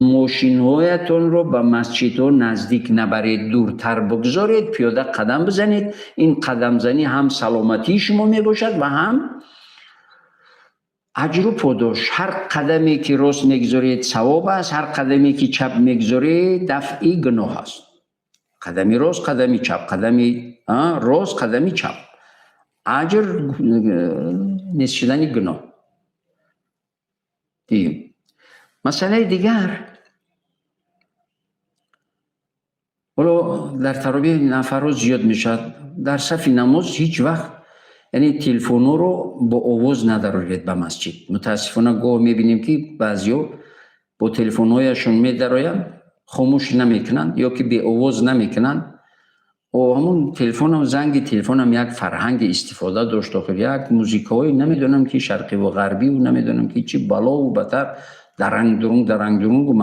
Мошинҳоятонро ба масҷидҳо наздик набаред, дуртар бигзоред, пиёда қадам бизанед. Ин қадамзанӣ ҳам саломатии шумо мебошад ва ҳам аҷру подош. Ҳар қадаме ки рост мегузоред, савоб аст, ҳар қадаме ки чап мегузоред, дафъи гуноҳ аст. Қадами рост, қадами чап, қадами рост, қадами чап, аҷр, нест шудани гуноҳ. Дигар масъалаи дигар, ҳоло дар таровеҳ нафарҳо зиёд мешавад. Дар сафи намоз ҳеҷ вақт, яъне, телефонҳоро бо овоз надароред ба масҷид. Мутаассифона, гоҳ мебинем, ки баъзеҳо бо телефонҳояшон медароянд, хомӯш намекунанд ё ки беовоз намекунанд. Ҳамун телефонам, занги телефонам як фарҳанги истифода дошт. Охир як музикаҳое, намедонам, ки шарқиву ғарбиву намедонам, ки чӣ балову батар, даранг дурунг, даранг дурунгу.